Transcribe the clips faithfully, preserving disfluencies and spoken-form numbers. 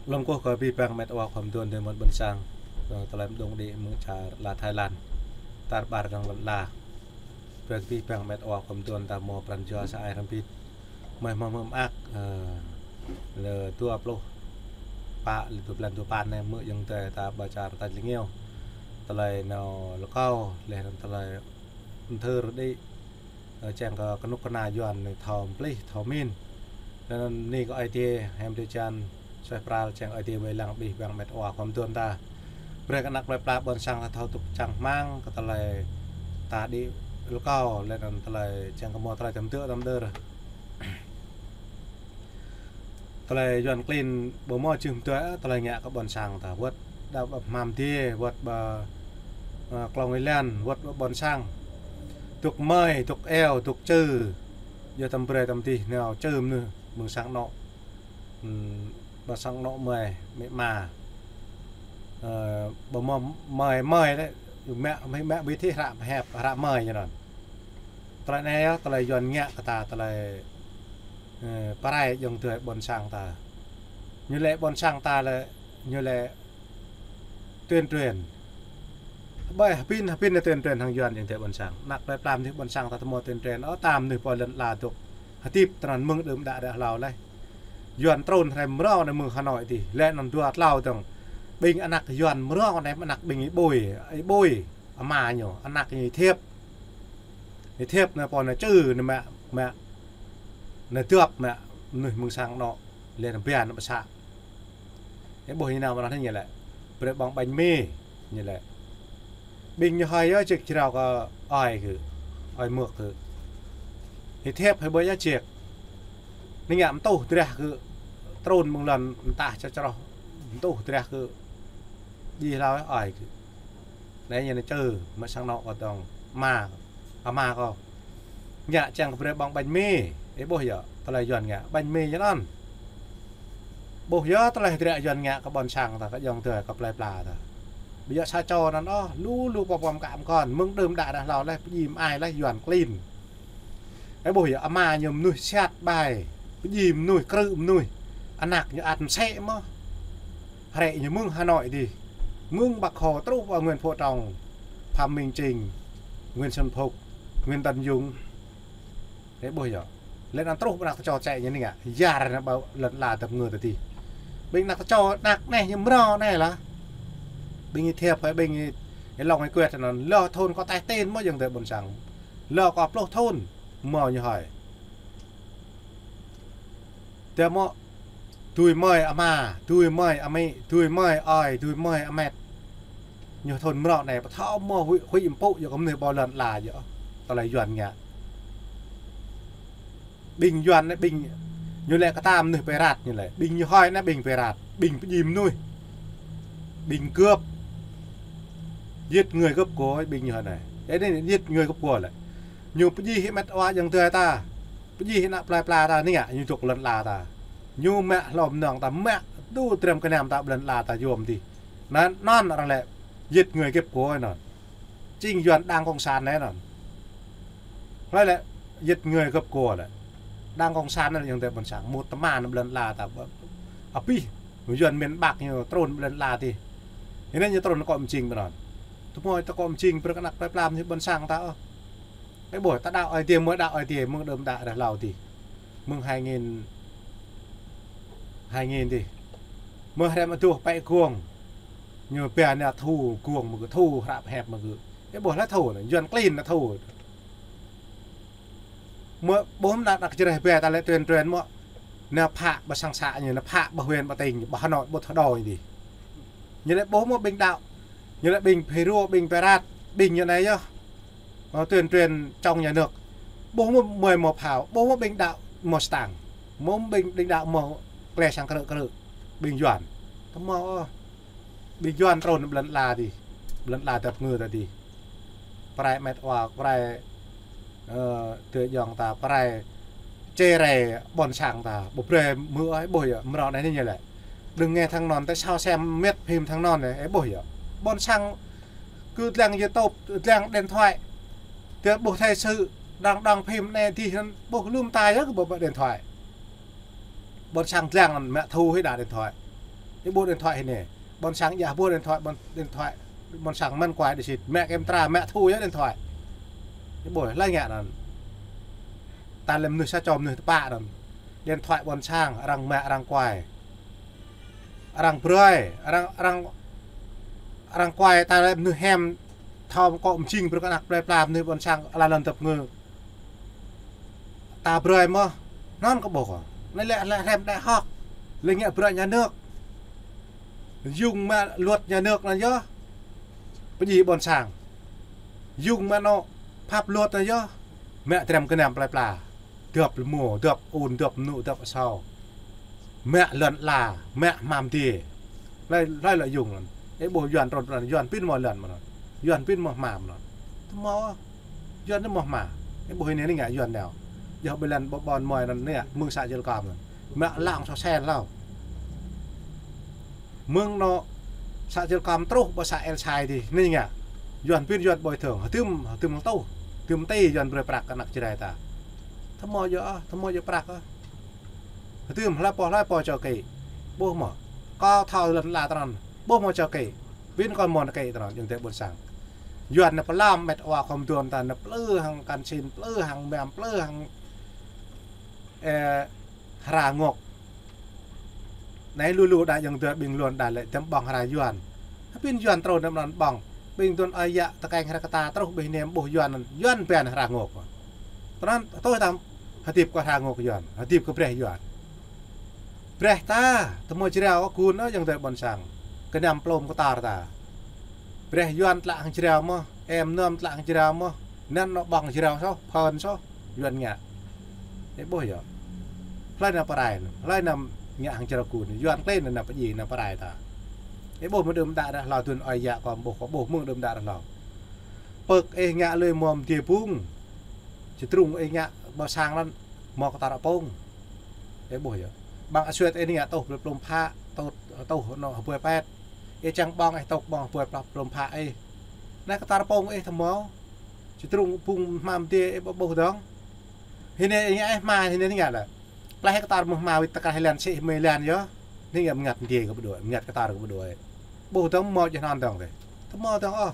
Lŏm kơkuh kơ abih bang met wa khua mơduôn adơi mơ̆n ƀôn sang, ơ, tơlơi mơđung đĭ mơ̆ng čar ala Thái Lan, tar ƀar dơ̆ng lŏn ala. Brơi kơ abih bang met wa khua mơduôn ta hmâo pran jua sa ai hrŏm hơbĭt. Mơi hmâo mơak, ơ, lơ dua pluh pă, lơ dua blan dua păn anai hmư̆ ayŏng adơi ta ƀơi čar tač rơngiao. Tơlơi nao rơkâo, laih anŭn tơlơi mơthưr đĭ, ơ, čang kơ kơnuk kơna Yuan anai thâo mơplih, thâo min. Laih anŭn bơni kơ Ơi Adai, hiam drơi jan suaih pral čang Ơi Adai wai lăng abih bang met wa khua mơduôn ta. Brơi kơ anăp plơi pla ƀôn sang ta thâo dŏ čang rơmang kơ tơlơi ta đĭ rơkâo, laih anŭn tơlơi čang kơ hmâo tơlơi tơm dơ̆ tơm đơr. Tơlơi Yuan klin ƀu hmâo jưh mơdơi, tơlơi ngă kơ ƀôn sang ta. Wơ̆t đa ƀơi Hmam Dê, wơ̆t ƀơi, ơ, Klông Êlan, wơ̆t ƀơi ƀôn sang. Dŏ mơi, dŏ eo, dŏ čư. Yua tơm brơi tơm dih nao čư mơnuih mơ̆ng sang anŏ. Ừm, ƀơi sang anŏ mơi, amĭ ama. Ơ, ƀu hmâo mơi, mơi lĕ, mă, mă, mă ƀu thâo hră hiăp, hră mơi ñu anŭn. Tơlơi anai yơh, tơlơi Yuan ngă kơ ta, tơlơi, ơ, pơrai ayŏng adơi ƀôn sang ta. Ñu lĕ ƀôn sang ta lĕ, ñu lĕ tuyên truyền. Ƀơi hơbĭn, hơbĭn lĕ tuyên truyền hăng Yuan ayŏng adơi ƀôn sang. Anăp plơi pla mơnuih ƀôn sang ta tơhmâo tuyên truyền. Ơ, ta mơnuih pơ lŏn ala dŏ hơdip tơnăn mơ̆ng đưm đă đă hlâo laih. Yuan trŭn hrơi mrâo anai mơ̆ng Hà Nội dih. Laih anŭn dua tlâo dơ̆ng. Ƀing anăk Yuan mrâo anai anăk ƀing Y Bôi, Y Bôi. Ama ñu, anăk ñu Y Thiêp. Y Thiêp anai pô anai čư anai mă, mă. Anai dŏp mă mơnuih mơ̆ng sang anŏ. Laih anŭn ba anŭn pơsă. Ơ, ƀuh ñu nao mơ̆n anai ñu lĕ. Brơi ƀơ̆ng ƀañ mì ñu lĕ. Ƀing ñu hơi yơh čik jrao kơ ơi kơ. Ơi mơ̆k kơ. Y Thiêp hơi ƀơi yơh čik. Anai ngă mơtuh drah kơ. Trŭn mơ̆ng lŏn mơtah čơčroh. Mơtuh drah kơ. Djai hlâo ơi kơ. Anai ñu anai čư, mă sang anŏ kơ dơ̆ng. Ama, ama kâo. Ngă čang kơ brơi ƀơ̆ng ƀañ mì. Ơ, ƀuh yơh, tơlơi Yuan ngă. Ƀañ mì ñu anŭn. Ƀuh yơh, tơlơi hơdră Yuan ngă kơ ƀôn sang ta, kơ ayŏng adơi, kơ plơi pla ta. Ƀu djơ̆ sa čô anŭn ôh, lu lu pô pơm kă mơkŏn, mơ̆ng đưm đă đă hlâo laih, pơdjai mơai laih Yuan klin. Ơ, ƀuh yơh, ama ñu mơnuih sat ƀai, pơdjai mơnuih, krư̆ mơnuih. Anăk ñu ăt mơsĕ mơ̆n. Hrĕ ñu mơ̆ng Hà Nội dih. Mơ̆ng Bác Hồ truh pơ Nguyễn Phú Trọng, Phạm Minh Chính, Nguyễn Xuân Phúc, Nguyễn Tấn Dũng. Ơ, ƀuh yơh. Laih anŭn truh pơ anăk tơčô čĕ ñu anai ngă. Yar anai ƀơi lŏn ala tơpơngư ta dih. Ƀing anăk tơčô anăk anai ñu mrâo anai lah. Ƀing Y Thiêp hơi ƀing Y Long Y Quiet anŭn. Lơ thun kơ taih ten mơ̆n ayŏng adơi ƀôn sang. Lơ kơ pluh thun. Hmâo ñu hơi. Tơmơ̆ dưi mơi ama, dưi mơi amĭ, dưi mơi ơi, dưi mơi amet. Ñu thun mrâo anai, pơthâo mơ̆ huĭ, huĭ mpŭ yơh kơ mơnuih ƀơi lŏn ala yơh. Tơlơi Yuan ngă. Ƀing Yuan anai, ƀing ñu lĕ kơ ta mơnuih pirat ñu lĕ. Ƀing ñu hơi anai, ƀing pirat, ƀing pơdjai mơnuih. Ƀing cướp. Giết người cướp của, ƀing ñu hơi anai. Ơ, anai giết người cướp của lĕ. Ñu pơdjai hĭ met wa ayŏng adơi ta. Pơdjai hĭ anăp plơi pla ta anai ngă, ñu dŏ lŏn ala ta. Ñu mă hlô mơnơ̆ng ta, mă tŭ trem kơnam ta ƀơi lŏn ala ta yôm dih. Anŭn, anŭn arăng lĕ giết người cướp của anŭn. Chính Yuan đảng cộng sản anai anŭn. Hlơi lĕ giết người cướp của lĕ. Đảng cộng sản anai ayŏng adơi ƀôn sang. Mŭt tơma anŭn ƀơi lŏn ala ta. Abih. Yuan miền Bắc ñu trŭn ƀơi lŏn ala dih. Anai ñu trŭn kơ mơjing ƀơi anŭn. Tơmơi ta kơ mơjing brơi kơ anăp plơi pla mơnuih ƀôn sang ta ôh. Ơ, ƀuh, ta đaŏ Ơi Adai, mơ̆ đaŏ Ơi Adai, mơ̆ng đưm đă đă hlâo dih. Mơ̆ng hai nghìn, hai nghìn dih. Mơ̆ hrĕ mơ̆ tuh pĕ gông. Ñu pia anai thu gông mơ̆ gơ̆, thu hră pơhiăp mơ̆ gơ̆. Ơ, ƀuh lah thu anai, Yuan klin anai thu. Mơ̆ ƀuh mơ̆ anăk, anăk čơreh bĕ ta lĕ tuyên truyền mơ̆. Anai phă ƀơi sang xã ñu, anai phă ƀơi huyện, ƀơi tỉnh, ƀơi Hà Nội, ƀơi thủ đô ñu dih. Ñu lĕ ƀuh mơ̆ ƀing đaŏ. Ñu lĕ ƀing phê rô, ƀing pirat, ƀing ñu anai yơh. Ơ, tuyên truyền chống nhà nước. Ƀuh mơ̆ mơi mơ̆ phao, ƀuh mơ̆ ƀing đaŏ mơ̆ stang. Mơ̆ ƀing, ƀing đaŏ mơ̆ klĕ sang krư̆ krư̆. Ƀing Yuan. Tơmơi ôh. Ƀing Yuan trŭn ƀơi lŏn ala dih. Ƀơi lŏn ala tơpơngư ta dih. Pơrai met wa, pơrai, ơ, tơ ayŏng ta, pơrai Čê rai ƀôn sang ta, ƀu brơi mơ̆ ơi ƀuh yơh, mrâo anai anai ñu lĕ. Đơ̆ng nge thăng anŭn, tơ sao sem met phim thăng anŭn anai, ơi ƀuh yơh. Ƀôn sang kơ dlăng YouTube, dlăng điện thoại. Tơ ƀuh thời sự, đang đang phim anai dih anŭn ƀuh lŏm ta yơh kơ ƀuh điện thoại. Ƀôn sang dlăng anŭn mă thu hĭ đa điện thoại. Ơi ƀuh điện thoại hĭ anai. Ƀôn sang djă ƀuh điện thoại, ƀôn điện thoại, ƀôn sang mơ̆n kuai đĭ sĭt, mă kem tra, mă thu yơh điện thoại. Ơi ƀuh, hlơi ngă anŭn. Ta lĕ mơnuih sa čô mơnuih tơpă anŭn. Điện thoại ƀôn sang, arăng mă, arăng kuai. Arăng brơi, arăng, arăng, arăng kuai ta lĕ mơnuih hiam, thâo kơ mơjing brơi kơ anăp plơi pla mơnuih ƀôn sang ala lŏn tơp ngư. Ta brơi mơ̆, anŭn kơ ƀuh. Anai lĕ, lĕ hrăm đại học, lĕ ngă brơi nhà nước. Yŭng mă luật nhà nước anŭn yơh. Pơjing ƀôn sang. Yŭng mă anŏ pháp luật anŭn yơh. Mă trem kơnăm plơi pla. Dŏp lơmô, dŏp un, dŏp mơnŭ, dŏp asâo. Mă lŏn ala, mă hmam dê. Hlơi, hlơi lŏ yŭng anŭn. Ơi ƀuh Yuan trôn pran, Yuan pĭn mơ̆ lŏn mơ̆n anŭn. Yuan pĭn mơ̆ hmam anŭn. Tơmâo, Yuan anŭn mơ̆ hmam. Ơi ƀuh anai anai ngă Yuan nao. Yơh ƀơi lŏn ƀôn ƀôn mơi anŭn anai, mơ̆ng să Jil Kom anŭn. Mă lăng sô sen hlâo. Mơ̆ng anŏ să Jil Kom truh ƀơi să El Sai dih, anai ngă. Yuan pĭn Yuan bồi thường, hơdôm, hơdôm tuh, hơdôm tĭ Yuan brơi prăk kơ anăp Jrai ta. Tơmâo yơh, tơmâo yơh prăk ôh. Hơdôm hlơi pô, hlơi pô čô kĭ. Ƀuh mơ̆. Kâo thâo lŏn ala tơnăn. Ƀuh mơ̆ čô kĭ. Pĭn kâo mơ̆n kĭ tơnăn, yŏng tơ ƀôn sang. Yuan anai pơlăm met wa khŏm duôn ta, anai plư hăng kăn sin, plư hăng mem, plư hăng, ơ, hra ngŏk. Anai lu lu đa yŏng tơ ƀing lŏn đa lĕ tơm ƀơ̆ng hra Yuan. Hơpĭn Yuan trôn tơm anŭn ƀơ̆ng. Ƀing tŭn ơi yă tơkeng hra kơ ta truh ƀơi anai ƀuh Yuan anŭn. Yuan ƀen hra ngŏk. Tơnăn tui tăm hơdip kơ hra ngŏk Yuan. Hơdip kơ breh Yuan. Breh ta, tơmâo jrao ôh gun ôh yŏng tơ ƀôn sang. Kơnăm plôm kơtar ta. Breh Yuan tlă hăng jrao mơ̆, em nơm tlă hăng jrao mơ̆. Anŭn anŏ ƀơ̆ng jrao soh, phơn soh. Yuan ngă. Ơi ƀuh yơh. Hlơi anŭn pơrai anŭn. Hlơi anŭn ngă hăng jrao gun. Yuan klin anŭn pơjing anŭn pơrai ta. Ơi ƀuh mơ̆ng đưm đă ră hlâo tŭn ơi yă kâo ƀuh, kâo ƀuh mơ̆ng đưm đă ră hlâo. Pơ̆k ih ngă lui mơ̆ mơdê bung. Čơdrung ih ngă ƀơi sang anŭn mơ̆ kơtar apông. Ơi ƀuh yơh. Ƀăng asuet ih ngă tuh plôm phă, tuh, tuh anŏ hơbơi pet. Ih čang ƀơ̆ng ih tuh ƀơ̆ng hơbơi plôm phă ih. Anai kơtar apông ih tơmâo. Čơdrung bung hmam dê ih ƀuh dơ̆ng. Hĭ anai ih ngă ih hmam hĭ anai ngă lĕ. Plah kơtar mơ̆ hmam wĭt tơkrah lăn sĭ hmei lăn yơh. Anai ngă mơngăt dê kơ pơđuaĭ, mơngăt kơtar kơ pơđuaĭ. Ƀuh dơ̆ng mơ̆ jơh anŭn dơ̆ng tê. Tơmâo dơ̆ng ôh.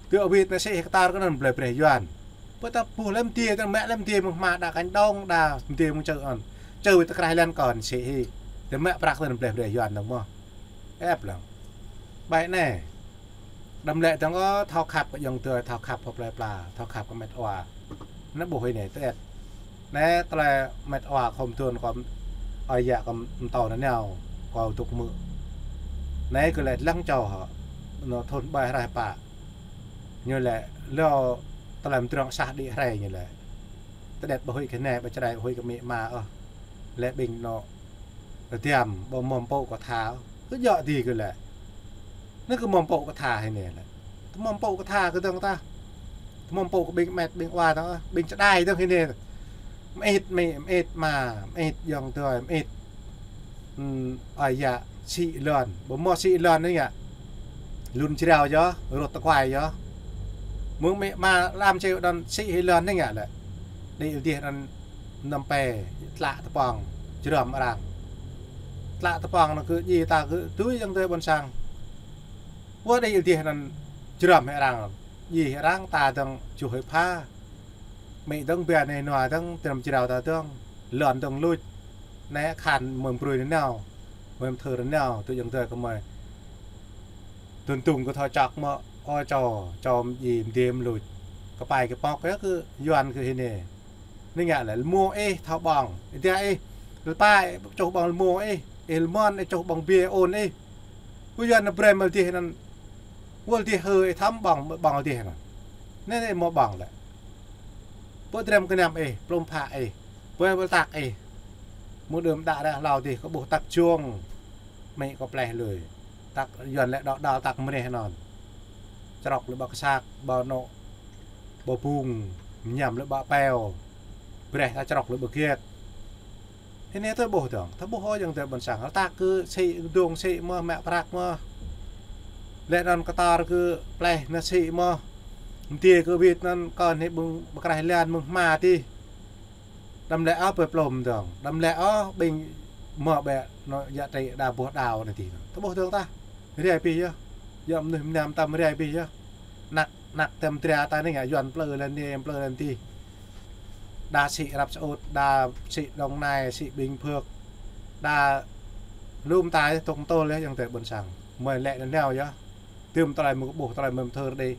Tơ wĭt anai sĭ kơtar kơ anŭn blơi breh Yuan. Pơtăp ƀuh lăm dê, tơm mă lăm dê mơ̆ hmam đa kañ dong đa dê mơ̆ čơ anŭn. Čơ wĭt tơkrah lăn kơ anŭn sĭ hĭ. Tơm mă prăk tơm blơi breh Yuan dơ̆ng mơ̆. Ĕp lăng. Bai anai. Đăm lĕ dơ̆ng ôh, thâo khăp kơ yŏng tơ, thâo khăp kơ plơi pla, thâo khăp kơ met wa. Anai ƀuh hĭ anai, tơ ĕt. Anai tơlơi met wa khŏm tŭn kơ ơi yă kơ mơtâo anai nao, kâo dŏ mơ̆. Anai kơ lĕ lăng čô hŏ, anŏ thŭn ƀai hrai pă. Ñu lĕ, leo tơlơi mơdrŏng sah đĭ hrai ñu lĕ. Tơđet ƀu huĭ kơ anai, ƀu čơđai huĭ kơ amĭ ama ôh. Lĕ ƀing anŏ tơdiam, ƀu mơ̆m pô kơ tha ôh. Kơ djŏ dih kơ lĕ. Anai kơ mơ̆m pô kơ tha hĭ anai lĕ. Tơ mơ̆m pô kơ tha kơ dơ̆ng ta. Tơ mơ̆m pô kơ ƀing met, ƀing wa dơ̆ng, ƀing čơđai dơ̆ng hĭ anai. Mơit amĭ, mơit ama, mơit yŏng tơi, mơit. Ưm, ơi yă, sĭ lŏn. Ƀu mơ̆ sĭ lŏn anai ngă. Lun jrao yơh, rŏt tơkuai yơh. Mơ̆ng amĭ ama lăm čeo đon sĭ hĭ lŏn anai ngă lĕ. Đĭ dih đon năm pe, tlă tơpŏng, jrŏm arăng. Tlă tơpŏng anŭn kơ djai ta kơ tui yŏng tơi ƀôn sang. Wơ̆t đĭ dih đon jrŏm hĭ arăng. Djai hĭ arăng ta dơ̆ng čuh hĭ pha. Amĭ dơ̆ng ƀiă anai nua dơ̆ng, tơnăm jrao ta dơ̆ng, lŏn dơ̆ng luč. Anai khan mơ̆m brui anai nao, mơ̆m thơ anai nao, tui yŏng tơi kơ mơi. Tŭn tŭng kơ thâo čŏk mơ̆, ơ čô, čô mơ̆ djai mơdê mơ̆ luč. Kơpai kơ pŏk yơh kơ Yuan kơ hĭ anai. Anai ngă lĕ, lơmô ih thâo ƀơ̆ng. Ih tia ih, lơpa ih čuh ƀơ̆ng lơmô ih, ih lơmon ih čuh ƀơ̆ng bia ôn ih. Kơ Yuan anai brơi mơ̆ dih anŭn, wơl dih hơ ih thăm ƀơ̆ng, ƀơ̆ng dih anŭn. Anai anai mơ̆ ƀơ̆ng lĕ. Pơ drem kơnăm ih, plôm phă ih, pơ wơl tăk ih. Mơ̆ng đưm đă ră hlâo dih kơ ƀuh tăk jông. Amĭ kơ pleh lui. Tăk Yuan lĕ đŏ đal tăk mơneh anŭn. Črŏk lĕ ƀă kơsak, ƀă anŏ, ƀă bung, mơñam lĕ ƀă peo. Brơi ta črŏk lĕ bơgiĕt. Hĭ anai tơƀuh dơ̆ng, tơƀuh ôh ayŏng adơi ƀôn sang. Ta kơ sĭ dong sĭ mơ̆, mă prăk mơ̆. Lĕ anŭn kơtor kơ pleh anŭn sĭ mơ̆. Mơdê kơ wĭt anŭn kơ anai ƀing pơkrah lan mơ̆ng hma tih. Đăm lĕ ôh pơplom dơ̆ng. Đăm lĕ ôh ƀing mơ̆ ƀĕ anŭn yă trĕ đa boh đao anai tih. Tơƀuh dơ̆ng tah. Rai abih yơh. Yua mơnuih mơnam tăm rai abih yơh. Anăk, anăk tăm dra ta anai ngă Yuan plư lăn anai, plư lăn tih. Đa sĭ Arab Saudi, đa sĭ Đồng Nai, sĭ Bình Phước. Đa lŏm ta tŏng tôl yơh ayŏng adơi ƀôn sang. Mơi lĕ anŭn nao yơh. Tơm tơlơi mơ̆ kơ ƀuh tơlơi mơ̆ thơr đih.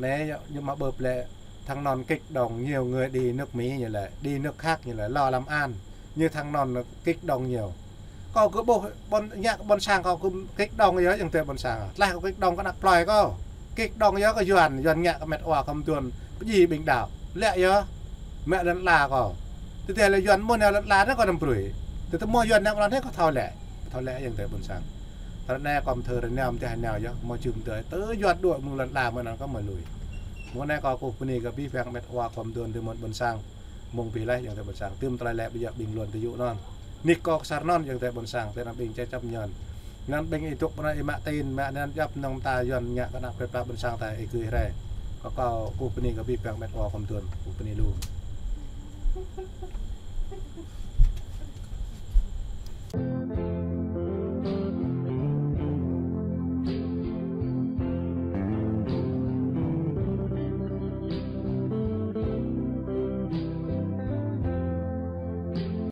Anai yơh, nhưng mà ƀơi plĕ thăng anŭn kích động nhiều người đi nước Mỹ ñu lĕ, đi nước khác ñu lĕ, lo làm ăn. Ñu thăng anŭn kích động nhiều. Kâo kơ ƀuh ƀôn, ngă kơ ƀôn sang kâo kơ kích động yơh ayŏng adơi ƀôn sang. Tơlơi kâo kích động kơ anăk plơi kâo. Kích động yơh kơ Yuan, Yuan ngă kơ met wa kơ mơduôn, pơdjai ƀing đaŏ. Lĕ yơh, mă lŏn ala kâo. Tơdah lĕ Yuan mơ̆n nao lŏn ala anai kâo anăm brơi. Tơdah mơ̆ Yuan nao lŏn anai kâo thâo lĕ. Thâo lĕ ayŏng adơi ƀôn sang. Tơlơi anai kâo mơthơr nao mơ̆ tơdah nao yơh, mơ̆ čum tơi. Tơ Yuan đuaĭ mơ̆ng lŏn ala mơ̆n anŭn kâo mơ̆ lui. Mơ̆ng anai kâo kơkuh bơni kơ abih bang met wa kơ mơduôn tơmơ̆n ƀôn sang. Mơ̆ng abih laih ayŏng adơi ƀôn sang. Tơm tơlơi lĕ ƀơi yơh ƀing lŏn tơjuh anŭn. Nik kâo kơsar anŭn ayŏng adơi ƀôn sang, tơl anŭn ƀing čĕ čăp ñăn. Anŭn ƀing ih dŏ pơ anai ih mă tin, mă anŭn djŏp nŏng ta Yuan ngă kơ anăk plơi pla ƀôn sang ta ih gơ̆ rai. Kâo kâo kơkuh bơni kơ abih bang met wa kơ mơduôn, kơkuh bơni lu.